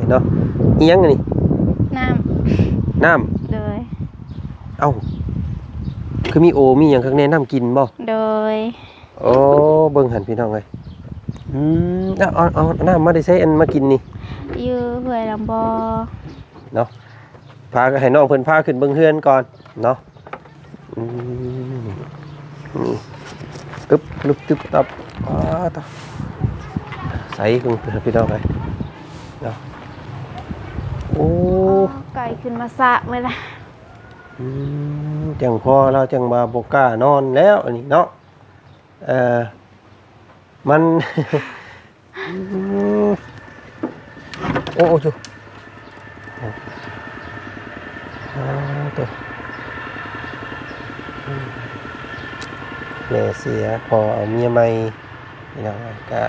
ເນາະ. ອີຫຍັງອັນນີ້? ນ້ຳ ນ້ຳ. ໂດຍ. ເອົ້າ ຄືມີໂອມີຫຍັງຄັກແນ່ ນ້ຳກິນບໍ່? ໂດຍ. ໂອ້ ເບິ່ງຫັ້ນພີ່ນ້ອງເອີຍ. ອືມ ເອົາ ເອົາ ເອົານ້ຳມາແຕ່ໃສ ອັນມາກິນນີ້? ຢູ່ຫ້ວຍລຳບໍ່ເນາະ. ພາ ໃຫ້ນ້ອງເພິ່ນພາຂຶ້ນເບິ່ງເຮືອນກ່ອນເນາະ. ອືມ ອືມ ອຶບ ລຶບ ຕຶບ ຕັບ. ອ້າ ຕາ ໃສເບິ່ງພີ່ນ້ອງເອີຍເນາະ. ໂອ້ ອໍ ໄກ່ຂຶ້ນມາສາກເລີຍລະ. ອືມ ຈັ່ງພໍລາວຈັ່ງວ່າບໍ່ກ້ານອນແລ້ວອັນນີ້ເນາະ. ເອີ ມັນ ອືມ ໂອ້ ໂອ້ ໂອ້ ໂອ້ ໂອ້ ແມ່ເສຍ ພໍ່ເອົາເມຍໃໝ່ ພີ່ນ້ອງ ກະ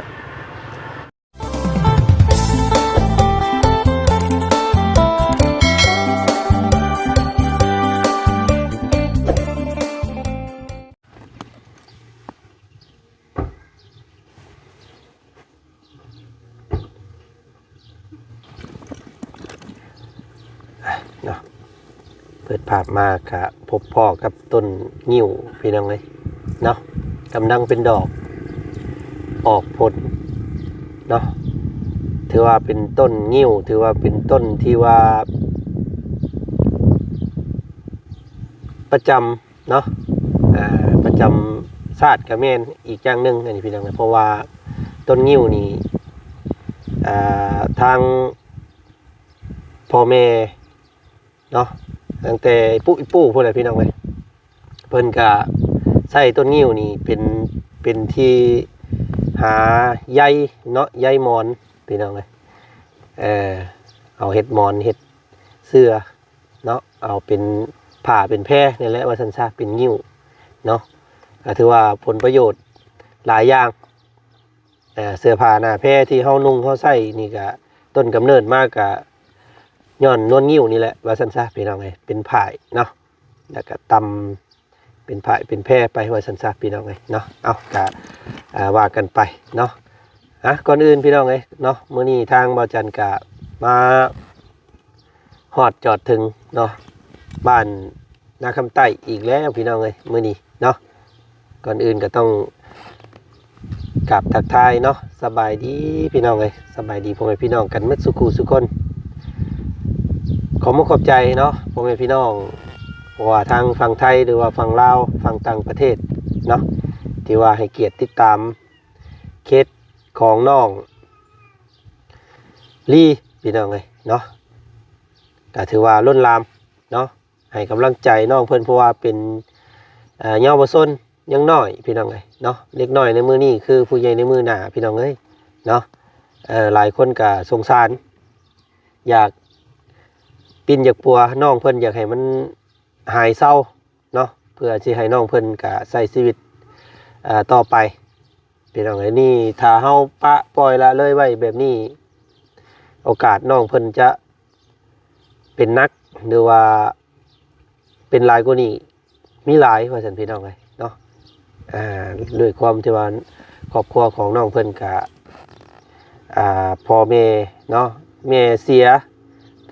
ເນາະ ເປີດພາບມາກະພົບພໍ້ກັບຕົ້ນງິ້ວ ພີ່ນ້ອງເອີຍເນາະ, ກຳລັງເປັນດອກອອກຜົນເນາະ. ຖືວ່າເປັນຕົ້ນງິ້ວ ຖືວ່າເປັນຕົ້ນທີ່ວ່າປະຈຳ ເນາະ ອ່າ ປະຈຳຊາດກະແມ່ນອີກຢ່າງໜຶ່ງ ອັນນີ້ພີ່ນ້ອງ, ເພາະວ່າຕົ້ນງິ້ວນີ້ ອ່າ ທາງພໍ່ແມ່ເນາະ ຕັ້ງແຕ່ປຸອີ່ປູພຸ້ນແຫຼະພີ່ນ້ອງເອີຍ, ເພິ່ນກະໃຊ້ຕົ້ນງິ້ວນີ້ເປັນ ເປັນທີ່ຫາໃຍເນາະ ໃຍໝອນພີ່ນ້ອງເອີຍ, ເອີ ເອົາເຮັດໝອນເຮັດເສື່ອ ເນາະ ເອົາເປັນຜ້າເປັນແພນີ້ແຫຼະ ວ່າຊັ້ນຊະ ເປັນງິ້ວເນາະ, ກໍຖືວ່າຜົນປະໂຫຍດຫຼາຍຢ່າງ. ເອີ ເສື້ອຜ້າໜ້າແພທີ່ເຮົານຸ່ງເຮົາໃຊ້ນີ້ກະ ຕົ້ນກຳເນີດມາກະຍ້ອນນວນງິ້ວນີ້ແຫຼະ ວ່າຊັ້ນຊະ ພີ່ນ້ອງເອີຍ, ເປັນຝ້າຍເນາະ ແລ້ວກະຕ່ຳເປັນຝ້າຍເປັນແພໄປ ວ່າຊັ້ນຊະ ພີ່ນ້ອງເອີຍເນາະ. ເອົາ ກະ ອ່າ ວ່າກັນໄປເນາະ. ອ່ະ ກ່ອນອື່ນພີ່ນ້ອງເອີຍເນາະ, ມື້ນີ້ທາງບ່າວຈັນກະມາ ຮອດຈອດເຖິງເນາະ ບ້ານນາຄຳໃຕ້ອີກແລ້ວພີ່ນ້ອງເອີຍ ມື້ນີ້ເນາະ. ກ່ອນອື່ນກໍຕ້ອງກາບທັກທາຍເນາະ ສະບາຍດີພີ່ນ້ອງເອີຍ, ສະບາຍດີພໍ່ແມ່ພີ່ນ້ອງກັນໝົດສູ່ຄູ່ສູ່ຄົນ. ຂໍມຸກຂອບໃຈເນາະ ພໍ່ແມ່ພີ່ນ້ອງ ບໍ່ວ່າທາງຝັ່ງໄທ ຫຼືວ່າຝັ່ງລາວ ຝັ່ງຕ່າງປະເທດເນາະ ທີ່ວ່າໃຫ້ກຽດຕິດຕາມເຄສຂອງນ້ອງລີ ພີ່ນ້ອງເອີຍເນາະ. ກໍຖືວ່າລົ້ນຫຼາມເນາະ ໃຫ້ກຳລັງໃຈນ້ອງເພິ່ນ ເພາະວ່າເປັນ ເອີ ເຍົາວະຊົນຍັງນ້ອຍພີ່ນ້ອງເອີຍເນາະ, ເດັກນ້ອຍໃນມື້ນີ້ຄືຜູ້ໃຫຍ່ໃນມື້ໜ້າພີ່ນ້ອງເອີຍເນາະ. ເອີ ຫຼາຍຄົນກໍສົງສານ ຢາກປິ່ນຢາກປົວນ້ອງເພິ່ນ ຢາກໃຫ້ມັນຫາຍເຊົາເນາະ ເພື່ອຊິໃຫ້ນ້ອງເພິ່ນກໍໃຊ້ຊີວິດ ເອີ ຕໍ່ໄປ ພີ່ນ້ອງເອີຍ. ນີ້ຖ້າເຮົາປະປ່ອຍລະເລີຍໄວ້ແບບນີ້ ໂອກາດນ້ອງເພິ່ນຈະເປັນໜັກ ຫຼືວ່າເປັນຫຼາຍກວ່ານີ້ມີຫຼາຍ ວ່າຊັ້ນພີ່ນ້ອງເອີຍເນາະ. ອ່າ ດ້ວຍຄວາມທີ່ວ່າຄອບຄົວຂອງນ້ອງເພິ່ນກະ ອ່າ ພໍ່ແມ່ເນາະ ແມ່ເສຍ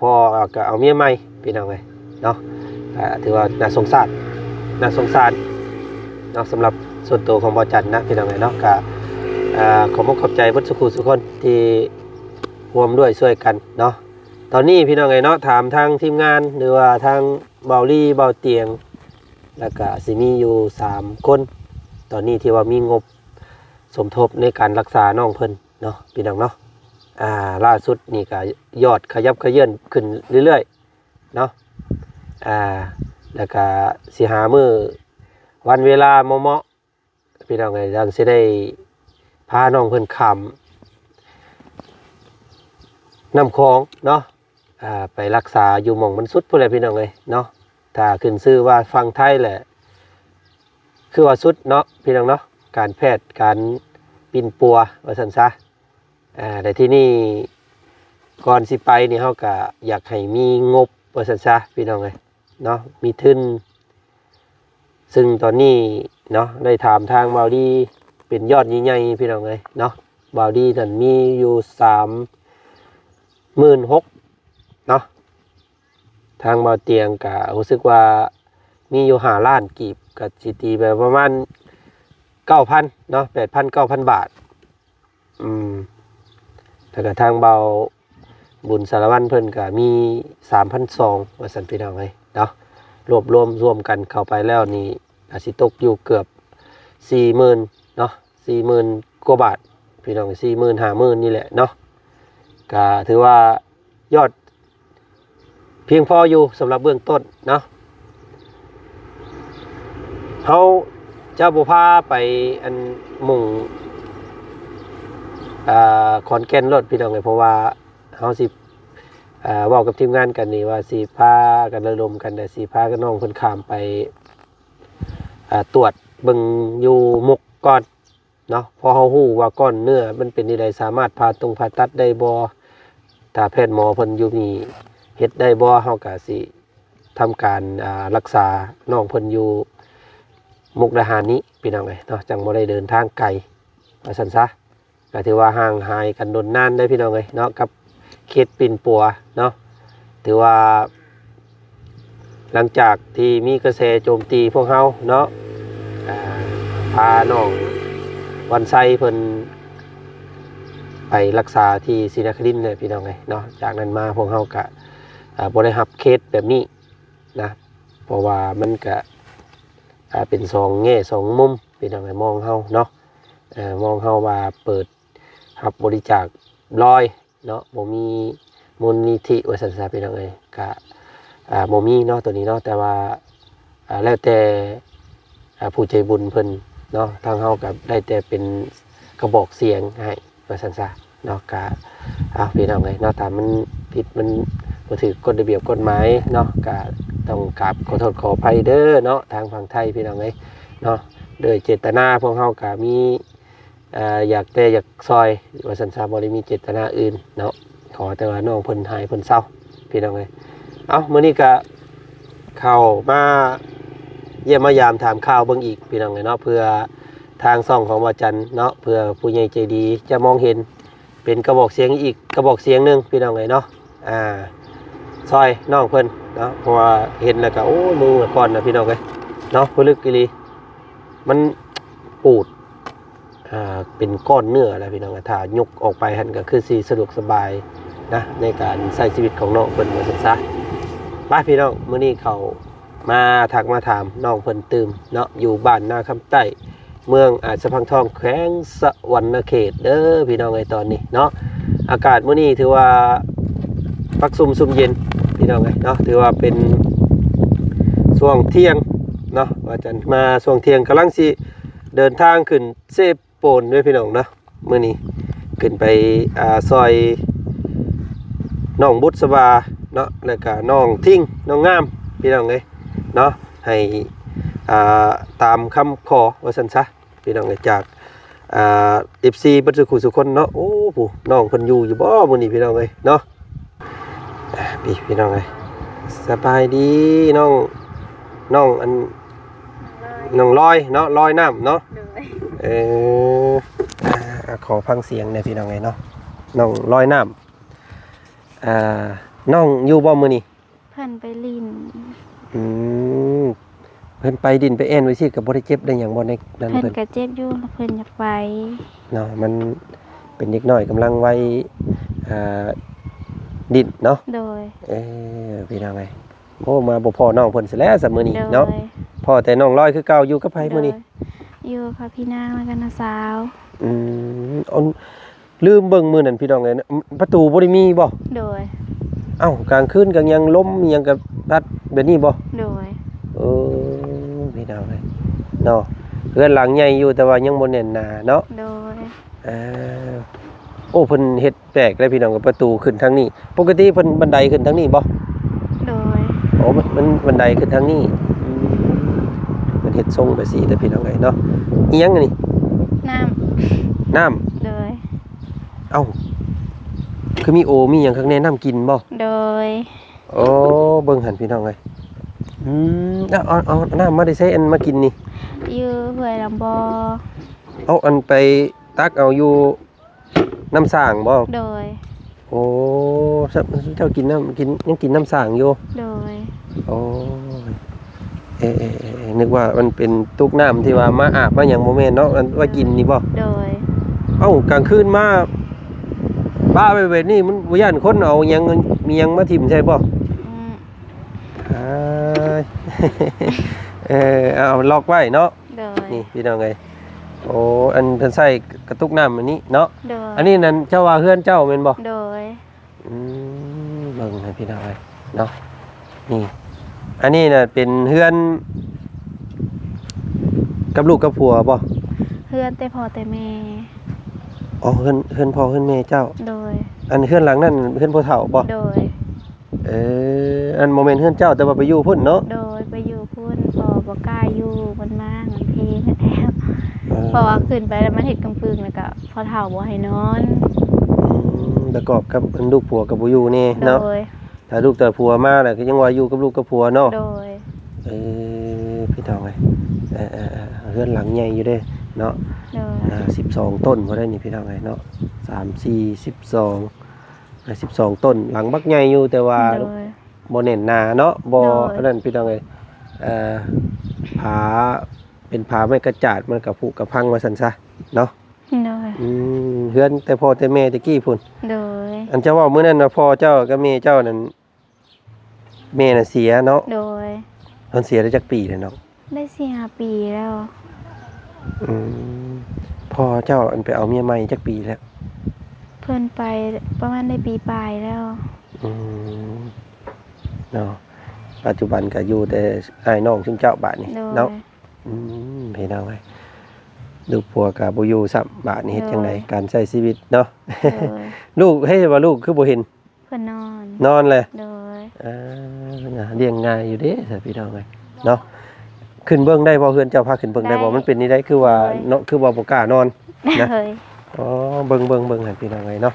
ພໍ່ກໍເອົາເມຍໃໝ່ ພີ່ນ້ອງເອີຍເນາະ. ກໍຖືວ່າໜ້າສົງສານ ໜ້າສົງສານເນາະ ສຳລັບສ່ວນໂຕຂອງບ່າວຈັນນະ ພີ່ນ້ອງເອີຍເນາະ. ກໍ ອ່າ ຂອບອົກຂອບໃຈເບິດສູ່ຄູ່ສູ່ຄົນທີ່ຮ່ວມດ້ວຍຊ່ວຍກັນເນາະ. ຕອນນີ້ພີ່ນ້ອງເອີຍເນາະ ຖາມທາງທີມງານ ຫຼືວ່າທາງບ່າວລີ ບ່າວຕຽງ ແລ້ວກະຊິມີຢູ່ສາມຄົນ ຕອນນີ້ທີ່ວ່າມີງົບສົມທົບໃນການລັກສານ້ອງເພິ່ນເນາະ ພີ່ນ້ອງເນາະ. ອ່າ ລ່າສຸດນີ້ກະຍອດຂະຫຍັບຂະເຫຍື່ອນຂຶ້ນເລື້ອຍໆເນາະ. ອ່າ ແລ້ວກະຊິຫາມື້ວັນເວລາເໝາະໆ ພີ່ນ້ອງເອີຍ ຈັ່ງຊິໄດ້ພານ້ອງເພິ່ນຂ້າມນ້ຳຂອງເນາະ ອ່າ ໄປລັກສາຢູ່ໝ່ອງມັນສຸດພຸ້ນແຫຼະ ພີ່ນ້ອງເອີຍເນາະ. ຖ້າຂຶ້ນຊື່ວ່າຝັ່ງໄທແຫຼະ ຄືວ່າສຸດເນາະ ພີ່ນ້ອງເນາະ, ການແພດ ການປິ່ນປົວ ວ່າຊັ້ນຊະ. ອ່າ ແຕ່ທີ່ນີ້ ກ່ອນຊິໄປນີ້ ເຮົາກະຢາກໃຫ້ມີງົບ ວ່າຊັ້ນຊະ ພີ່ນ້ອງເອີຍເນາະ ມີທຶນ. ຊຶ່ງຕອນນີ້ເນາະ ໄດ້ຖາມທາງບ່າວດີເປັນຍອດໃຫຍ່ໆ ພີ່ນ້ອງເອີຍເນາະ. ບ່າວດີນັ້ນມີຢູ່ສາມ ໝື່ນຫົກເນາະ. ທາງເບົາຕຽງກະຮູ້ສຶກວ່າມີຢູ່ຫ້າລ້ານກີບ ກະຊິຕີໄປປະມານເກົ້າພັນເນາະ ແປດພັນ ເກົ້າພັນບາດ. ອືມ ແລ້ວກະທາງເບົາບຸນສາລະວັນເພິ່ນກະມີສາມພັນສອງ ວ່າຊັ້ນພີ່ນ້ອງເອີຍເນາະ. ລວບລວມລວມກັນເຂົ້າໄປແລ້ວນີ້ ອາດຊິຕົກຢູ່ເກືອບສີ່ໝື່ນເນາະ ສີ່ໝື່ນກວ່າບາດ ພີ່ນ້ອງ ສີ່ໝື່ນ ຫ້າໝື່ນນີ້ແຫຼະເນາະ. ກະຖືວ່າຍອດພຽງພໍຢູ່ສຳລັບເບື້ອງຕົ້ນເນາະ. ເຮົາຈະບໍ່ພາໄປອັນໝູ່ ອ່າ ຂອນແກ່ນໂລດ ພີ່ນ້ອງເອີຍ ເພາະວ່າເຮົາຊິ ອ່າ ເວົ້າກັບທີມງານກັນນີ້ວ່າຊິພາກັນລະດົມກັນ ແລະ ຊິພາກັບນ້ອງເພິ່ນຂ້າມໄປ ອ່າ ຕວດເບິ່ງຢູ່ມຸກກ່ອນເນາະ ເພາະເຮົາຮູ້ວ່າກ້ອນເນື້ອມັນເປັນແນວໃດ ສາມາດຜ່າຕົງຜ່າຕັດໄດ້ບໍ່ ຖ້າແພດໝໍເພິ່ນຢູ່ນີ້ເຮັດໄດ້ບໍ່ ເຮົາກະຊິທຳການ ອ່າ ລັກສານ້ອງເພິ່ນຢູ່ມຸກດາຫານນີ້ ພີ່ນ້ອງເອີຍເນາະ ຈັ່ງບໍ່ໄດ້ເດີນທາງໄກ ວ່າຊັ້ນຊະ. ກະຖືວ່າຫ່າງຫາຍກັນດົນນານເດ້ພີ່ນ້ອງເອີຍເນາະ ກັບເຂດປິ່ນປົວເນາະ. ຖືວ່າຫຼັງຈາກທີ່ມີກະແສໂຈມຕີພວກເຮົາເນາະ ອ່າ ພານ້ອງວັນໄຊເພິ່ນໄປລັກສາທີ່ສີນະຄະລິນແຫຼະພີ່ນ້ອງເອີຍເນາະ. ຈາກນັ້ນມາພວກເຮົາກະ ອ່າ ບໍ່ໄດ້ຮັບເຄສແບບນີ້ນະ ເພາະວ່າມັນກະ ອ່າ ເປັນສອງແງ່ສອງມຸມ ພີ່ນ້ອງເອີຍ ມອງເຮົາເນາະ ເອີ ມອງເຮົາວ່າເປີດຮັບບໍລິຈາກລອຍເນາະ ບໍ່ມີມູນນິທິວ່າຊັ້ນຊະ ພີ່ນ້ອງເອີຍ ກະ ອ່າ ບໍ່ມີເນາະໂຕນີ້ເນາະ. ແຕ່ວ່າ ອ່າ ແລ້ວແຕ່ ອ່າ ຜູ້ໃຈບຸນເພິ່ນເນາະ ທາງເຮົາກະໄດ້ແຕ່ເປັນກະບອກສຽງໃຫ້ວ່າຊັ້ນຊະເນາະ. ກະ ເອົາ ພີ່ນ້ອງເອີຍເນາະ ຖ້າມັນຜິດມັນບໍ່ຖືກກົດລະບຽບກົດໝາຍເນາະ ກະຕ້ອງກາບຂໍໂທດຂໍອະໄພເດີເນາະ ທາງຝັ່ງໄທ ພີ່ນ້ອງເອີຍເນາະ. ໂດຍເຈດຕະນາພວກເຮົາກະມີ ອ່າ ຢາກແຕ່ຢາກຊ່ອຍວ່າຊັ້ນຊະ ບໍ່ໄດ້ມີເຈດຕະນາອື່ນເນາະ ຂໍແຕ່ວ່ານ້ອງເພິ່ນຫາຍເພິ່ນເຊົາ ພີ່ນ້ອງເອີຍ. ເອົ້າ ມື້ນີ້ກະເຂົ້າມາຢ້ຽມມາຢາມຖາມຂ່າວເບິ່ງອີກ ພີ່ນ້ອງເອີຍເນາະ ເພື່ອທາງຊ່ອງຂອງບ່າວຈັນເນາະ ເພື່ອຜູ້ໃຫຍ່ໃຈດີຈະມອງເຫັນເປັນກະບອກສຽງອີກກະບອກສຽງໜຶ່ງ ພີ່ນ້ອງເອີຍເນາະ. ອ່າ ຊ່ອຍນ້ອງເພິ່ນເນາະ ເພາະວ່າເຫັນແລ້ວກະ ໂອ້ຍ ມຸງລະກ່ອນນະ ພີ່ນ້ອງເອີຍເນາະ ຜະລຶກອີ່ຫຼີ ມັນປູດ ອ່າ ເປັນກ້ອນເນື້ອແລ້ວ ພີ່ນ້ອງ. ຖ້າຍົກອອກໄປຫັ້ນກະຄືຊິສະດວກສະບາຍນະ ໃນການໃຊ້ຊີວິດຂອງນ້ອງເພິ່ນວ່າຊັ້ນຊະ. ໄປ ພີ່ນ້ອງ ມື້ນີ້ເຂົ້າມາທັກມາຖາມນ້ອງເພິ່ນຕື່ມເນາະ ຢູ່ບ້ານນາຄຳໃຕ້ ເມືອງອາດສະພັງທອງ ແຂວງສະຫວັນນະເຂດເດີ ພີ່ນ້ອງເອີຍ. ຕອນນີ້ເນາະ ອາກາດມື້ນີ້ຖືວ່າພັກຊຸ່ມຊຸ່ມເຢັນ ພີ່ນ້ອງເອີຍເນາະ ຖືວ່າເປັນຊ່ວງທ່ຽງເນາະ ວ່າຈະມາຊ່ວງທ່ຽງ ກຳລັງຊິເດີນທາງຂຶ້ນເຊໂປນເດ້ ພີ່ນ້ອງເນາະ. ມື້ນີ້ຂຶ້ນໄປ ອ່າ ຊ່ອຍນ້ອງບຸດສະບາເນາະ ແລ້ວກະນ້ອງທິງ ນ້ອງງາມ ພີ່ນ້ອງເອີຍເນາະ ໃຫ້ ອ່າ ຕາມຄຳຂໍວ່າຊັ້ນຊະ ພີ່ນ້ອງເອີຍ ຈາກ ອ່າ ເອັຟຊີ ເບິດສູ່ຜູ້ສູ່ຄົນເນາະ. ໂອ້ ຜູ້ນ້ອງເພິ່ນຢູ່ຢູ່ບໍ່ມື້ນີ້ ພີ່ນ້ອງເອີຍເນາະ. ອ່າ ພີ່ ພີ່ນ້ອງເອີຍ ສະບາຍດີນ້ອງ ນ້ອງອັນ ນ້ອງລອຍເນາະ ລອຍນ້ຳເນາະ. ໂດຍ ເອີ ອ່າ ຂໍຟັງສຽງແດ່ ພີ່ນ້ອງເອີຍເນາະ ນ້ອງລອຍນ້ຳ. ອ່າ ນ້ອງຢູ່ບໍ່ມື້ນີ້? ເພິ່ນໄປຫຼິ້ນ. ອືມ ເພິ່ນໄປຫຼິ້ນໄປແອ່ນໄວ້ຊີ້ ກະບໍ່ໄດ້ເຈັບໄດ້ຫຍັງບໍ່ໃນນັ້ນ? ເພິ່ນ ເພິ່ນກະເຈັບຢູ່ ເພິ່ນຢາກໄປເນາະ ມັນເປັນເດັກນ້ອຍກຳລັງໄວ ອ່າ ດິ້ນເນາະ. ໂດຍ ເອີ ພີ່ນ້ອງເອີຍ ໂອ້ ມາບໍ່ພໍ້ນ້ອງເພິ່ນຊະແລ້ວຊະມື້ນີ້ເນາະ. ໂດຍ ພໍ້ແຕ່ນ້ອງລອຍຄືເກົ່າ. ຢູ່ກັບໃຜມື້ນີ້? ໂດຍ ຢູ່ກັບພີ່ນາງ ແລ້ວກະນ້າສາວ. ອືມ ອັນ ລືມເບິ່ງມື້ນັ້ນ ພີ່ນ້ອງເອີຍ ປະຕູບໍ່ໄດ້ມີບໍ່? ໂດຍ ເອົ້າ ກາງຄືນກາງຫຍັງ ລົມຫຍັງກະພັດແບບນີ້ບໍ່? ໂດຍ ເອີ ພີ່ນ້ອງເອີຍເນາະ ເຮືອນຫຼັງໃຫຍ່ຢູ່ ແຕ່ວ່າຍັງບໍ່ແໜ້ນໜາເນາະ. ໂດຍ ເອີ ໂອ້ ເພິ່ນເຮັດແປກເລີຍ ພີ່ນ້ອງ ປະຕູຂຶ້ນທາງນີ້. ປົກກະຕິເພິ່ນບັນໄດຂຶ້ນທາງນີ້ບໍ່? ໂດຍ ໂອ້ ມັນ ມັນບັນໄດຂຶ້ນທາງນີ້. ອືມ ເພິ່ນເຮັດຊົງແບບຊີ້ເດີ ພີ່ນ້ອງເອີຍເນາະ. ອີຫຍັງອັນນີ້? ນ້ຳ ນ້ຳ. ໂດຍ ເອົ້າ ຄືມີໂອມີຫຍັງຄັກແນ່ ນ້ຳກິນບໍ່? ໂດຍ ໂອ້ ເບິ່ງຫັ້ນ ພີ່ນ້ອງເອີຍ. ອືມ ເອົາ ເອົາ ເອົານ້ຳມາແຕ່ໃສ ອັນມາກິນນີ້? ຢູ່ຫ້ວຍລຳບໍ່. ເອົາ ອັນໄປຕັກເອົາຢູ່ນ້ຳສ້າງບໍ່? ໂດຍ ໂອ້ ເຈົ້າກິນນ້ຳ ກິນ ຍັງກິນນ້ຳສ້າງຢູ່? ໂດຍ. ໂອ້ຍ ເອ ເອ ເອ ເອ ນຶກວ່າມັນເປັນຕຸກນ້ຳທີ່ວ່າມາອາບມາຫຍັງ ບໍ່ແມ່ນເນາະ ອັນໄວ້ກິນນີ້ບໍ່? ໂດຍ. ເອົ້າ ກາງຄືນມາປະໄວ້ແບບນີ້ ມັນບໍ່ຢ້ານຄົນເອົາຫຍັງ ມີຫຍັງມາຖິ້ມໃສ່ບໍ່? ອືມ ອ້າຍ ເອີ ເອົາລັອກໄວ້ເນາະ. ໂດຍ. ນີ້ພີ່ນ້ອງເອີຍ ໂອ້ ອັນເພິ່ນໃສ່ກະຕຸກນ້ຳອັນນີ້ເນາະ. ໂດຍ. ອັນນີ້ນັ້ນເຈົ້າວ່າເຮືອນເຈົ້າແມ່ນບໍ່? ໂດຍ. ອືມ ເບິ່ງໃຫ້ພີ່ນ້ອງເອີຍເນາະ ນີ້ ອັນນີ້ນະເປັນເຮືອນກັບລູກກັບຜົວບໍ່? ເຮືອນແຕ່ພໍ່ແຕ່ແມ່. ອໍ ເຮືອນ ເຮືອນພໍ່ເຮືອນແມ່ເຈົ້າ. ໂດຍ. ອັນເຮືອນຫຼັງນັ້ນເຮືອນພໍ່ເຖົ້າບໍ່? ໂດຍ. ເອີ ອັນບໍ່ແມ່ນເຮືອນເຈົ້າ ແຕ່ວ່າໄປຢູ່ພຸ້ນເນາະ? ໂດຍ ໄປຢູ່ພຸ້ນ ພໍ່ບໍ່ກ້າຢູ່ ມັນມາງມັນເພໝົດແລ້ວ. ເອີ ເພາະວ່າຂຶ້ນໄປແລ້ວມັນເຮັດກຳປຶ່ງ ແລ້ວກະພໍ່ເຖົ້າບໍ່ໃຫ້ນອນ. ອືມ ປະກອບກັບອັນລູກຜົວກໍບໍ່ຢູ່ແນ່ເນາະ? ໂດຍ. ຖ້າລູກແຕ່ຜົວມາແລ້ວກໍຍັງວ່າຢູ່ກັບລູກກັບຜົວເນາະ? ໂດຍ. ເອີ ພີ່ນ້ອງເອີຍ ເອີ ເອີ ເຮືອນຫຼັງໃຫຍ່ຢູ່ເດ້ເນາະ? ໂດຍ. ອ່າ ສິບສອງຕົ້ນບໍ່ໄດ້ນີ້ ພີ່ນ້ອງເອີຍເນາະ ສາມ ສີ່ ສິບສອງ ອ່າ ສິບສອງຕົ້ນ ຫຼັງບັກໃຫຍ່ຢູ່ ແຕ່ວ່າ ໂດຍ ບໍ່ແໜ້ນໜາເນາະ ບໍ່ ໂດຍ ອັນນັ້ນ ພີ່ນ້ອງເອີຍ ເອີ ຝາ ເປັນຝາໄມ້ກະຈາດ ມັນກະຜຸກະພັງວ່າຊັ້ນຊະເນາະ. ໂດຍ. ອືມ ເຮືອນແຕ່ພໍ່ແຕ່ແມ່ແຕ່ກີ້ພຸ້ນ. ໂດຍ. ອັນເຈົ້າເວົ້າມື້ນັ້ນວ່າພໍ່ເຈົ້າກັບແມ່ເຈົ້ານັ້ນ ແມ່ນະເສຍເນາະ? ໂດຍ. ເພິ່ນເສຍໄດ້ຈັກປີແລ້ວນ້ອງ? ໄດ້ສີ່ຫ້າປີແລ້ວ. ອືມ ພໍ່ເຈົ້າອັນໄປເອົາເມຍໃໝ່ຈັກປີແລ້ວ? ເພິ່ນໄປປະມານໄດ້ປີປາຍແລ້ວ. ອືມ ເນາະ ປັດຈຸບັນກໍຢູ່ແຕ່ອ້າຍນ້ອງຊຸມເຈົ້າບາດນີ້ ໂດຍ ເນາະ. ອືມ ພີ່ນ້ອງເອີຍ ລູກຜົວກໍບໍ່ຢູ່ຊ້ຳ ບາດນີ້ເຮັດຈັ່ງໃດ ໂດຍ ການໃຊ້ຊີວິດເນາະ? ໂດຍ. ລູກ ເຮັດວ່າລູກຄືບໍ່ເຫັນ? ເພິ່ນນອນ ນອນແຫຼະ. ໂດຍ. ເອີ ນະ ລ້ຽງງ່າຍຢູ່ເດ້ ພີ່ນ້ອງເອີຍເນາະ. ຂຶ້ນເບິ່ງໄດ້ບໍ່? ເຮືອນເຈົ້າພາຂຶ້ນເບິ່ງໄດ້ບໍ່? ໄດ້. ມັນເປັນນີ້ໄດ໋ ຄືວ່າ ໂດຍ ເນາະ ຄືວ່າບໍ່ກ້ານອນນະ. ໂດຍ. ອໍ ເບິ່ງ ເບິ່ງ ເບິ່ງໃຫ້ພີ່ນ້ອງເອີຍເນາະ.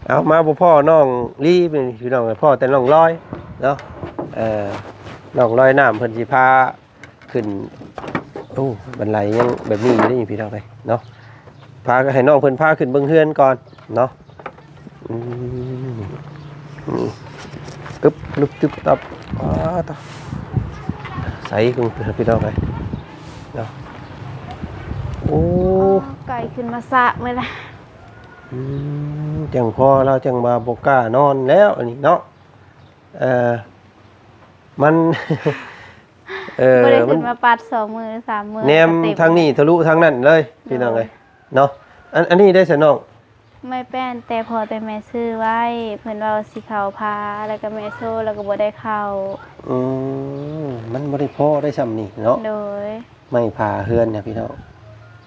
ເອົາ ມາບໍ່ພໍ້ນ້ອງລີ ພີ່ນ້ອງເອີຍ ພໍ້ແຕ່ນ້ອງລອຍເນາະ. ເອີ ນ້ອງລອຍນ້ຳເພິ່ນຊິພາ ຂຶ້ນ ໂອ້ ບັນໄດຍັງແບບນີ້ຢູ່ເດ້ ພີ່ນ້ອງເອີຍເນາະ. ພາ ໃຫ້ນ້ອງເພິ່ນພາຂຶ້ນເບິ່ງເຮືອນກ່ອນເນາະ. ອືມ ອືມ ອຶບ ລຶບ ຕຶບ ຕັບ ປາດ ໃສເບິ່ງພີ່ນ້ອງເອີຍເນາະ. ໂອ້ ໄກ່ຂຶ້ນມາສະເລີຍລະ. ອືມ ຈັ່ງພໍລາວຈັ່ງວ່າບໍ່ກ້ານອນແລ້ວ ອັນນີ້ເນາະ. ເອີ ມັນ ເອີ ບໍ່ໄດ້ຂຶ້ນມາປັດສອງມື້ສາມມື້ ແນມທາງນີ້ທະລຸທາງນັ້ນເລີຍ ໂດຍ ພີ່ນ້ອງເອີຍເນາະ. ອັນ ອັນນີ້ໄດ້ຊະນ້ອງ? ໄມ້ແປ້ນແຕ່ພໍ່ແຕ່ແມ່ຊື້ໄວ້ ເພິ່ນເວົ້າຊິເຂົ້າພາ ແລ້ວກໍແມ່ໂຊ ແລ້ວກໍບໍ່ໄດ້ເຂົ້າ. ອືມ ມັນບໍ່ໄດ້ພໍໄດ້ຊ່ຳນີ້ເນາະ. ໂດຍ. ໄມ້ພາເຮືອນນະພີ່ນ້ອງ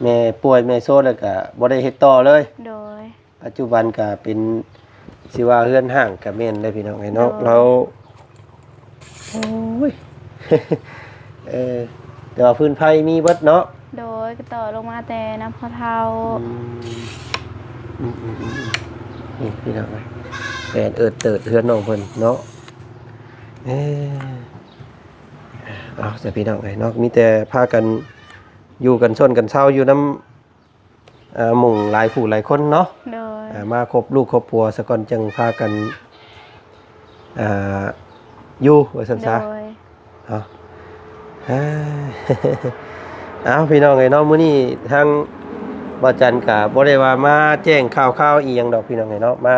ແມ່ປ່ວຍແມ່ໂຊ ແລ້ວກໍບໍ່ໄດ້ເຮັດຕໍ່ເລີຍ. ໂດຍ. ປັດຈຸບັນກະເປັນ ຊິວ່າເຮືອນຮ້າງກະແມ່ນເດ້ພີ່ນ້ອງເອີຍເນາະ. ໂດຍ. ລາວ ໂອ້ຍ ເອີ ແຕ່ວ່າພື້ນໄຟມີເບິດເນາະ. ໂດຍ ກໍຕໍ່ລົງມາແຕ່ນຳພໍ່ເຖົ້າ. ອືມ ອືມໆໆ ນີ້ພີ່ນ້ອງເອີຍ ແປນເອີດເຕີດເຮືອນນ້ອງເພິ່ນເນາະ. ເອີ ເອົາຊະພີ່ນ້ອງເອີຍເນາະ ມີແຕ່ພາກັນຢູ່ກັນຊົນກັນເຊົາຢູ່ນຳ ເອີ ໝູ່ຫຼາຍຜູ້ຫຼາຍຄົນເນາະ. ໂດຍ. ເອີ ມາຄົບລູກຄົບຜົວສາກ່ອນ ຈັ່ງພາກັນ ເອີ ຢູ່ວ່າຊັ້ນຊະ. ໂດຍ. ເນາະ ເອີ ເອົາ ພີ່ນ້ອງເອີຍເນາະ ມື້ນີ້ທາງບ່າວຈັນກະບໍ່ໄດ້ວ່າມາແຈ້ງຂ່າວຄາວອີ່ຫຍັງດອກ ພີ່ນ້ອງເອີຍເນາະ ມາ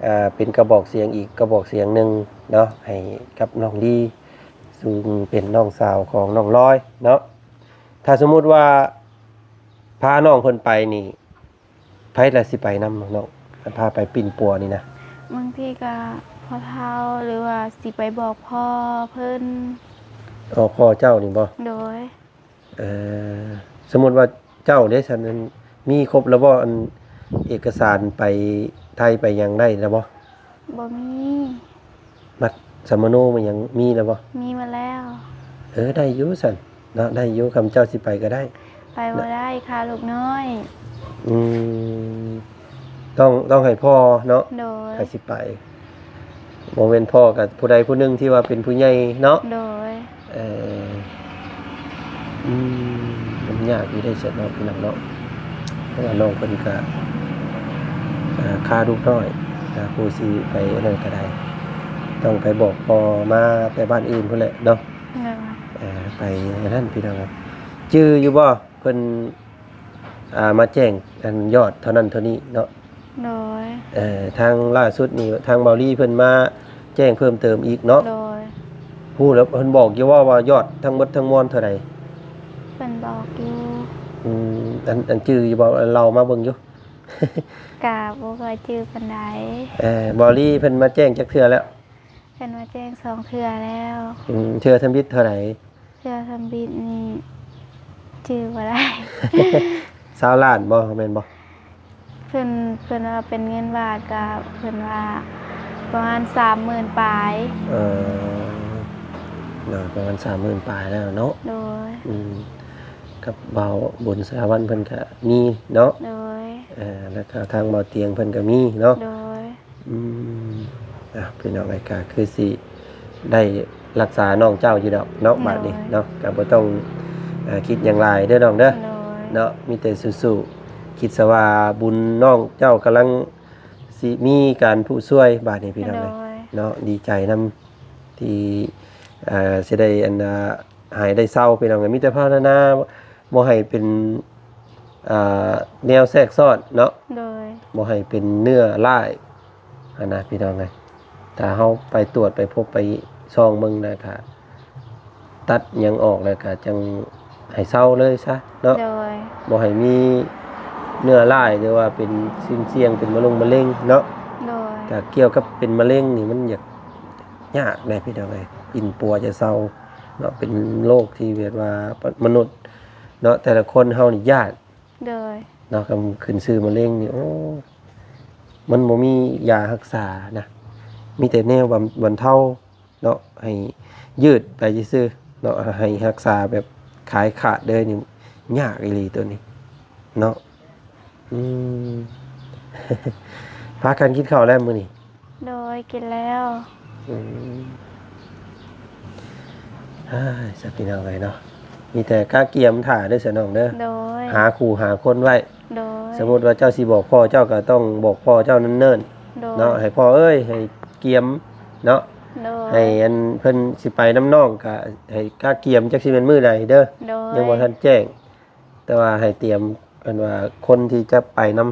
ເອີ ເປັນກະບອກສຽງອີກກະບອກສຽງໜຶ່ງເນາະ ໃຫ້ກັບນ້ອງລີ ຊຶ່ງເປັນນ້ອງສາວຂອງນ້ອງລອຍເນາະ. ຖ້າສົມມຸດວ່າ ພານ້ອງເພິ່ນໄປນີ້ ໃຜລະຊິໄປນຳນ້ອງ ພາໄປປິ່ນປົວນີ້ນະ? ບາງທີກໍພໍ່ເຖົ້າ ຫຼືວ່າຊິໄປບອກພໍ່ເພິ່ນ. ອໍ ພໍ່ເຈົ້ານີ້ບໍ? ໂດຍ. ເອີ ສົມມຸດວ່າເຈົ້າເດຊັ້ນ ອັນ ມີຄົບແລ້ວບໍ ອັນ ເອກະສານໄປໄທໄປຫຍັງໄດ້ແລ້ວບໍ? ບໍ່ມີ. ບັດສຳມະໂນມັນຍັງມີແລ້ວບໍ່? ມີໝົດແລ້ວ. ເອີ ໄດ້ຢູ່ຊັ້ນເນາະ ໄດ້ຢູ່ ຄຳເຈົ້າຊິໄປກໍໄດ້. ໄປບໍ່ໄດ້ ຂ້າລູກນ້ອຍ. ອືມ ຕ້ອງ ຕ້ອງໃຫ້ພໍ່ເນາະ. ໂດຍ. ຖ້າຊິໄປ ບໍ່ແມ່ນພໍ່ກໍຜູ້ໃດຜູ້ໜຶ່ງທີ່ວ່າເປັນຜູ້ໃຫຍ່ເນາະ. ໂດຍ. ເອີ ອືມ ມັນຍາກຢູ່ເດ້ຊັ້ນເນາະ ພີ່ນ້ອງເນາະ ເພາະວ່ານ້ອງເພິ່ນກະ ອ່າ ຄ່າລູກນ້ອຍ ອ່າ ຜູ້ຊິໄປອັນນັ້ນກໍໄດ້ ຕ້ອງໄປບອກພໍ່ມາແຕ່ບ້ານອື່ນພຸ້ນແຫຼະເນາະ. ໂດຍ ອ່າ ໄປອັນນັ້ນ ພີ່ນ້ອງເອີຍ. ຈື່ຢູ່ບໍ່ ເພິ່ນ ອ່າ ມາແຈ້ງອັນຍອດເທົ່ານັ້ນເທົ່ານີ້ເນາະ? ໂດຍ ເອີ ທາງລ່າສຸດນີ້ ທາງເບົາລີເພິ່ນມາແຈ້ງເພີ່ມເຕີມອີກເນາະ? ໂດຍ ຮູ້ແລ້ວ ເພິ່ນບອກຢູ່ບໍ່ວ່າຍອດທັງໝົດທັງມວນເທົ່າໃດ? ເພິ່ນບອກຢູ່. ອືມ ອັນ ອັນຈື່ຢູ່ບໍ່? ເລົ່າມາເບິ່ງຢູ່. ກະບໍ່ຄ່ອຍຈື່ປານໃດ. ເອີ ເບົາລີເພິ່ນມາແຈ້ງຈັກເທື່ອແລ້ວ? ເພິ່ນມາແຈ້ງສອງເທື່ອແລ້ວ. ອືມ ເທື່ອທຳອິດເທົ່າໃດ? ເທື່ອທຳອິດນີ້ຈື່ບໍ່ໄດ້. ຊາວລ້ານບໍ່ ແມ່ນບໍ່? ເພິ່ນ ເພິ່ນວ່າເປັນເງິນບາດ ກະເພິ່ນວ່າປະມານສາມໝື່ນປາຍ. ເອີ ເນາະ ປະມານສາມໝື່ນປາຍແລ້ວເນາະ. ໂດຍ ອືມ ກັບເບົາບຸນສາວັນເພິ່ນກະມີເນາະ. ໂດຍ ເອີ ແລ້ວກະທາງເບົາຕຽງເພິ່ນກະມີເນາະ. ໂດຍ ອືມ ອ່ະ ພີ່ນ້ອງເອີຍ ກະຄືຊິໄດ້ລັກສານ້ອງເຈົ້າຢູ່ດອກເນາະ. ໂດຍ ບາດນີ້ເນາະ ກະບໍ່ຕ້ອງ ເອີ ຄິດຫຍັງຫຼາຍເດີນ້ອງເດີ. ໂດຍ ເນາະ ມີແຕ່ສູ້ໆ ຄິດຊະວ່າບຸນນ້ອງເຈົ້າກຳລັງຊິມີການຜູ້ຊ່ວຍບາດນີ້ ພີ່ນ້ອງເອີຍ. ໂດຍ ເນາະ ດີໃຈນຳທີ່ ເອີ ຊິໄດ້ອັນ ອ່າ ຫາຍໄດ້ເຊົາ ພີ່ນ້ອງເອີຍ. ມີແຕ່ພາວນາ ບໍ່ໃຫ້ເປັນ ອ່າ ແນວແຊກຊ້ອນເນາະ. ໂດຍ ບໍ່ໃຫ້ເປັນເນື້ອຮ້າຍຫັ້ນນະ ພີ່ນ້ອງເອີຍ. ຖ້າເຮົາໄປຕວດໄປພົບໄປສ່ອງເບິ່ງ ແລ້ວກະຕັດຫຍັງອອກ ແລ້ວກະຈັ່ງໃຫ້ເຊົາເລີຍຊະເນາະ. ໂດຍ ບໍ່ໃຫ້ມີເນື້ອຮ້າຍ ຫຼືວ່າເປັນສິ່ງສ່ຽງ ເປັນມະລົງມະເລັງເນາະ. ໂດຍ ກະກ່ຽວກັບເປັນມະເລັງນີ້ ມັນຢາກ ຍາກເດ້ ພີ່ນ້ອງເອີຍ. ປິ່ນປົວຈະເຊົາເນາະ ເປັນໂລກທີ່ແບບວ່າ ມະນຸດເນາະ ແຕ່ລະຄົນເຮົານີ້ຢ້ານ. ໂດຍ ເນາະ ຄຳຂຶ້ນຊື່ມະເລັງນີ້ ໂອ້ ມັນບໍ່ມີຢາຮັກສານະ ມີແຕ່ແນວບຳ ບັນເທົາເນາະ ໃຫ້ຍືດໄປຊື່ໆເນາະ. ໃຫ້ຮັກສາແບບຂາຍຂາດເລີຍນີ້ ຍາກອີ່ຫຼີໂຕນີ້ເນາະ. ອືມ ພາກັນກິນເຂົ້າແລ້ວມື້ນີ້? ໂດຍ ກິນແລ້ວ. ອືມ ເອີຍ ຊະ ພີ່ນ້ອງເອີຍເນາະ ມີແຕ່ກະກຽມຖ້າເດີ ຊະນ້ອງເດີ. ໂດຍ ຫາຄູ່ຫາຄົນໄວ້. ໂດຍ ສົມມຸດວ່າເຈົ້າຊິບອກພໍ່ ເຈົ້າກໍຕ້ອງບອກພໍ່ເຈົ້າເນີນໆ. ໂດຍ ເນາະ ໃຫ້ພໍ່ເອີຍ ໃຫ້ກຽມເນາະ. ໂດຍ ໃຫ້ອັນເພິ່ນຊິໄປນຳນ້ອງ ກໍໃຫ້ກະກຽມ ຈັກຊິແມ່ນມື້ໃດເດີ. ໂດຍ ຍັງບໍ່ທັນແຈ້ງ ແຕ່ວ່າໃຫ້ຕຽມ ອັນວ່າຄົນທີ່ຈະໄປນຳ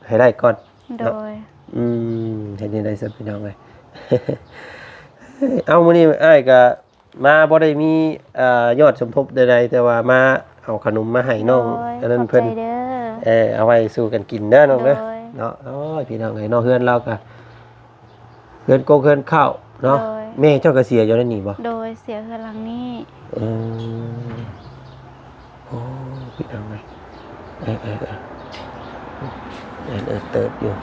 ໃຫ້ໄດ້ກ່ອນ. ໂດຍ ເນາະ ອືມ ເຮັດແນວໃດຊັ້ນ ພີ່ນ້ອງເອີຍ. ເອົ້າ ມື້ນີ້ອ້າຍກະມາ ບໍ່ໄດ້ມີ ອ່າ ຍອດສົມທົບໃດໆ ແຕ່ວ່າມາເອົາຂະໜົມມາໃຫ້ນ້ອງ. ໂດຍ ອັນນັ້ນເພິ່ນ ຂອບໃຈເດີ. ເອີ ເອົາໄວ້ສູ່ກັນກິນເດີນ້ອງເດີ. ໂດຍ ເນາະ ໂອ້ຍ ພີ່ນ້ອງເອີຍເນາະ ເຮືອນລາວກະ ເຮືອນກົກເຮືອນເຂົ້າເນາະ. ໂດຍ ແມ່ເຈົ້າກໍເສຍຢູ່ໃນນີ້ບໍ່? ໂດຍ ເສຍເຮືອນຫຼັງນີ້. ເອີ ໂອ້ ພີ່ນ້ອງເອີຍ ເອີໆໆ ແອນເອີເຕີບຢູ່.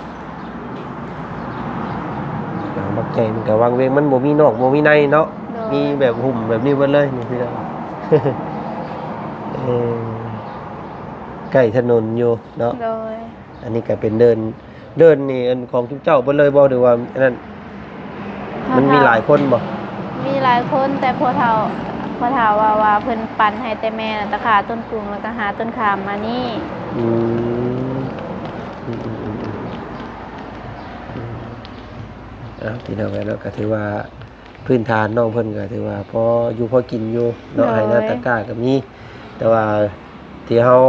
ຫຼັງບັກໃຫຍ່ມັນກໍວັງເວງ ມັນບໍ່ມີນອກບໍ່ມີໃນເນາະ. ໂດຍ ມີແບບຫຸ້ມແບບນີ້ເບິດເລີຍນີ້ ພີ່ນ້ອງ. ເອີ ໃກ້ຖະໜົນຢູ່ເນາະ. ໂດຍ ອັນນີ້ກໍເປັນເດີ່ນ ເດີ່ນນີ້ ອັນຂອງຈຸມເຈົ້າເບິດເລີຍບໍ່ ຫຼືວ່າອັນນັ້ນ? ມັນມີຫຼາຍຄົນບໍ່? ມີຫຼາຍຄົນ ແຕ່ພໍ່ເຖົ້າ ພໍ່ເຖົ້າວ່າ ວ່າເພິ່ນປັນໃຫ້ແຕ່ແມ່ນະ ຕາຂາຕົ້ນກຸງ ແລ້ວກໍຫາຕົ້ນຂາມມານີ້. ອືມ ອືມໆໆໆ ເອົາ ພີ່ນ້ອງເອີຍເນາະ ກໍຖືວ່າ ພື້ນຖານນ້ອງເພິ່ນກໍຖືວ່າພໍຢູ່ພໍກິນຢູ່ເນາະ. ໂດຍ ໄຮ່ນາຕາກ້າກໍມີ ແຕ່ວ່າທີ່ເຮົາ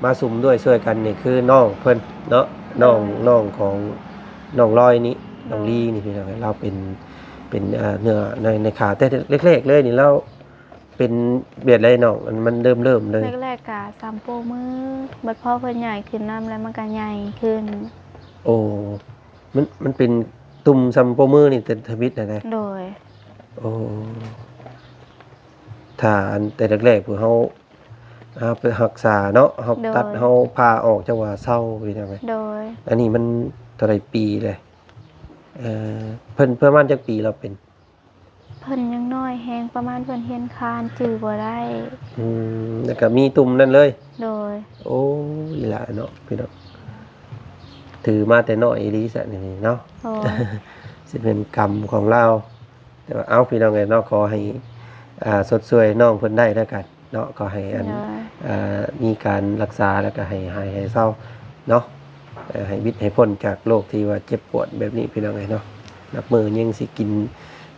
ມາສຸມດ້ວຍຊ່ວຍກັນນີ້ຄືນ້ອງເພິ່ນເນາະ. ໂດຍ ນ້ອງ ນ້ອງຂອງນ້ອງລອຍນີ້ ໂດຍ ນ້ອງລີນີ້ ພີ່ນ້ອງເອີຍ ລາວເປັນ ເປັນ ເອີ ເນື້ອໃນ ໃນຂາ ແຕ່ແລກໆເລີຍນີ້ ລາວເປັນແບບໃດນ້ອງ? ອັນມັນເລີ່ມໆເລີຍ ແລກໆກະສ່ຳໂປ້ມື ບັດພໍເພິ່ນໃຫຍ່ຂຶ້ນນຳ ແລ້ວມັນກະໃຫຍ່ຂຶ້ນ. ໂອ້ ມັນ ມັນເປັນຕຸ່ມສ່ຳໂປ້ມືນີ້ແຕ່ທຳອິດຫັ້ນນະ? ໂດຍ ໂອ້ ຖ້າອັນແຕ່ແລກໆ ພວກເຮົາ ເຮົາໄປຮັກສາເນາະ ເຮົາ ໂດຍ ຕັດ ເຮົາຜ່າອອກ ຈັກວ່າເຊົາ ເປັນຫຍັງ. ໂດຍ ອັນນີ້ມັນເທົ່າໃດປີແລ້ວ? ເອີ ເພິ່ນປະມານຈັກປີລາວເປັນ? ເພິ່ນຍັງນ້ອຍແຮງ ປະມານເພິ່ນຮຽນຄານ ຈື່ບໍ່ໄດ້. ອືມ ແລ້ວກໍມີຕຸ່ມນັ້ນເລີຍ? ໂດຍ ໂອ້ຍ ອີ່ຫຼ້າເນາະ ພີ່ນ້ອງ ຖືມາແຕ່ນ້ອຍອີ່ຫຼີຊະນີ້ເນາະ. ໂດຍ ຊິເປັນກຳຂອງລາວ. ແຕ່ວ່າ ເອົ້າ ພີ່ນ້ອງເອີຍເນາະ ຂໍໃຫ້ ອ່າ ຊົດຊ່ວຍນ້ອງເພິ່ນໄດ້ແລ້ວກັນເນາະ ຂໍໃຫ້ອັນ ໂດຍ ອ່າ ມີການລັກສາ ແລ້ວກໍໃຫ້ຫາຍໃຫ້ເຊົາເນາະ. ເອີ ໃຫ້ວິດໃຫ້ພົ້ນຈາກໂລກທີ່ວ່າເຈັບປວດແບບນີ້ ພີ່ນ້ອງເອີຍເນາະ. ນັບມື້ຍິ່ງຊິກິນ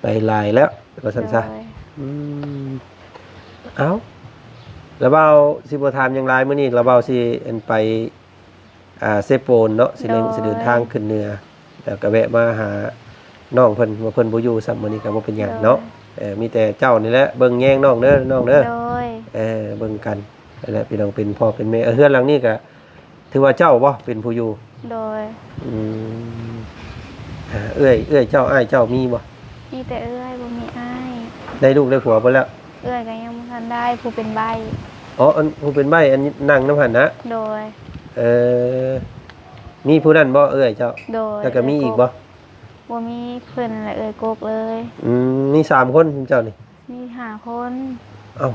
ໄປຫຼາຍແລ້ວ ວ່າຊັ້ນຊະ. ໂດຍ ອືມ ເອົ້າ ລະເບົາຊິບໍ່ຖາມຫຍັງຫຼາຍ ມື້ນີ້ລະເບົາຊິ ອັນ ໄປ ອ່າ ເຊໂປນເນາະ ຊິເດີນ ໂດຍ ຊິເດີນທາງຂຶ້ນເໜືອ ແລ້ວກໍແວະມາຫານ້ອງເພິ່ນ ວ່າເພິ່ນບໍ່ຢູ່ຊ້ຳ ມື້ນີ້ກໍບໍ່ເປັນຫຍັງເນາະ. ໂດຍ ເອີ ມີແຕ່ເຈົ້ານີ້ແຫຼະເບິ່ງແຍງນ້ອງເດີ ນ້ອງເດີ. ໂດຍ ເອີ ເບິ່ງກັນ ນັ້ນແຫຼະ ພີ່ນ້ອງ ເປັນພໍ່ເປັນແມ່. ເຮືອນຫຼັງນີ້ກໍຖືວ່າເຈົ້າບໍ່ເປັນຜູ້ຢູ່? ໂດຍ ອືມ ເອື້ອຍ ເອື້ອຍເຈົ້າ ອ້າຍເຈົ້າມີບໍ່? ມີແຕ່ເອື້ອຍ ບໍ່ມີອ້າຍ. ໄດ້ລູກໄດ້ຜົວເບິດແລ້ວ? ເອື້ອຍກໍຍັງບໍ່ທັນໄດ້ ຜູ້ເປັນໃບ້. ອໍ ອັນຜູ້ເປັນໃບ້ ອັນນັ່ງນຳຫັ້ນນະ? ໂດຍ ເອີ ມີຜູ້ນັ້ນບໍ່ເອື້ອຍເຈົ້າ? ໂດຍ ແລ້ວກໍມີອີກບໍ່? ບໍ່ມີ ເພິ່ນແຫຼະເອື້ອຍກົກເລີຍ. ອືມ ມີສາມຄົນເຈົ້ານີ້? ມີຫ້າຄົນ. ເອົ້າ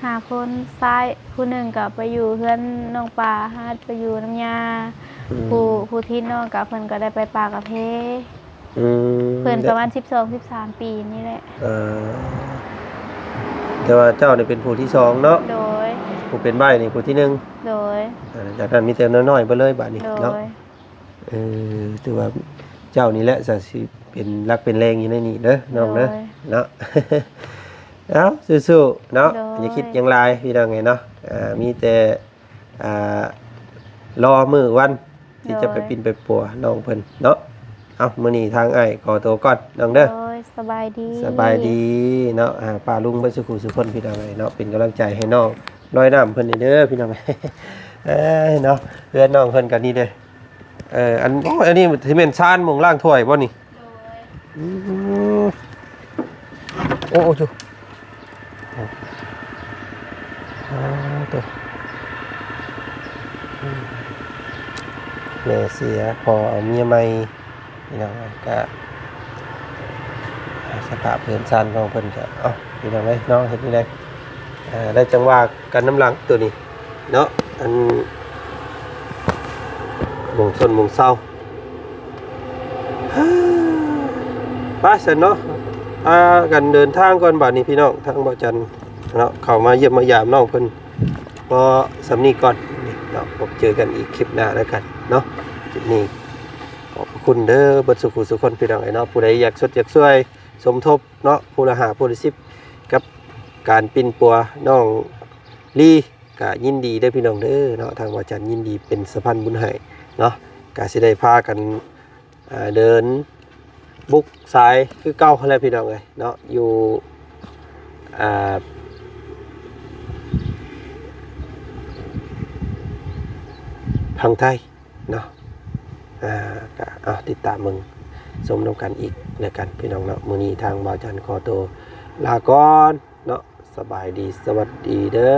ຫ້າຄົນ. ຊາຍຜູ້ໜຶ່ງກໍໄປຢູ່ເຮືອນນ້ອງປາ ຫາໄປຢູ່ນຳຍ່າ. ອືມ ຜູ້ ຜູ້ທີໜຶ່ງກໍເພິ່ນກໍໄດ້ໄປປ່າກະເພ. ອືມ ເພິ່ນປະມານສິບສອງ ສິບສາມປີນີ້ແຫຼະ. ເອີ ແຕ່ວ່າເຈົ້ານີ້ເປັນຜູ້ທີສອງເນາະ? ໂດຍ ຜູ້ເປັນໃບ້ນີ້ຜູ້ທີໜຶ່ງ. ໂດຍ ເອີ ຈາກນັ້ນມີແຕ່ນ້ອຍໆໄປເລີຍບາດນີ້ເນາະ. ໂດຍ ເອີ ຖືວ່າເຈົ້ານີ້ແຫຼະ ຈະຊິເປັນຫຼັກເປັນແຮງຢູ່ໃນນີ້ເດີນ້ອງເດີ. ໂດຍ ເນາະ ເອົ້າ ສູ້ໆເນາະ. ໂດຍ ຢ່າຄິດຫຍັງຫຼາຍ ພີ່ນ້ອງເອີຍເນາະ. ເອີ ມີແຕ່ ອ່າ ລໍມື້ວັນທີ່ຈະໄປ ໂດຍ ປິ່ນໄປປົວນ້ອງເພິ່ນເນາະ. ເອົ້າ ມື້ນີ້ທາງອ້າຍຂໍໂຕກ່ອນນ້ອງເດີ. ໂດຍ ສະບາຍດີ ສະບາຍດີເນາະ. ອ່າ ປ້າລຸງເບິດສູ່ຄູ່ສູ່ຄົນ ພີ່ນ້ອງເອີຍເນາະ ເປັນກຳລັງໃຈໃຫ້ນ້ອງລອຍນ້ຳເພິ່ນນີ້ເດີ ພີ່ນ້ອງເອີຍ. ເອີ ເນາະ ເຮືອນນ້ອງເພິ່ນກໍນີ້ເດີ. ເອີ ອັນ ໂອ້ ອັນນີ້ຊິແມ່ນຊານໝ່ອງລ້າງຖ້ວຍບໍ່ນີ້? ໂດຍ ອືມ ໂອ້ ໂອ້ ໂອ້ ໂອ້ ໂອ້ ໂຕ ອືມ ແມ່ເສຍ ພໍ່ເອົາເມຍໃໝ່ ພີ່ນ້ອງ. ກະສະພາບເຮືອນຊານຂອງເພິ່ນກະ ເອົ້າ ພີ່ນ້ອງເອີຍເນາະ ເຮັດຈັ່ງໃດ ເອີ ໄດ້ຈັງຫວະກັນນຳຫຼັງໂຕນີ້ເນາະ ອັນ ໝ່ອງຊົນໝ່ອງເຊົາ. ໄປຊັ້ນເນາະ ພາກັນເດີນທາງກ່ອນບາດນີ້ ພີ່ນ້ອງ. ທາງບ່າວຈັນເນາະ ເຂົ້າມາຢ້ຽມມາຢາມນ້ອງເພິ່ນ ພໍສ່ຳນີ້ກ່ອນເນາະ. ພົບເຈີກັນອີກຄລິບໜ້າແລ້ວກັນເນາະ. ຄລິບນີ້ຂອບພະຄຸນເດີ ເບິດສູ່ຄູ່ສູ່ຄົນ ພີ່ນ້ອງເອີຍເນາະ. ຜູ້ໃດຢາກຊົດຢາກຊ່ວຍສົມທົບເນາະ ຜູ້ລະຫ້າ ຜູ້ລະສິບ ກັບການປິ່ນປົວນ້ອງລີ ກະຍິນດີເດີພີ່ນ້ອງເດີເນາະ. ທາງບ່າວຈັນຍິນດີເປັນສະພານບຸນໃຫ້ເນາະ. ກະຊິໄດ້ພາກັນ ເດີນບຸກສາຍຄືເກົ່າຫັ້ນແຫຼະພີ່ນ້ອງເອີຍເນາະ ຢູ່ ອ່າ ຝັ່ງໄທເນາະ. ອ່າ ກະເອົາ ຕິດຕາມເບິ່ງຊົມນຳກັນອີກແລ້ວກັນພີ່ນ້ອງເນາະ. ມື້ນີ້ທາງບ່າວຈັນຂໍໂຕລາກ່ອນເນາະ. ສະບາຍດີ ສະຫວັດດີເດີ.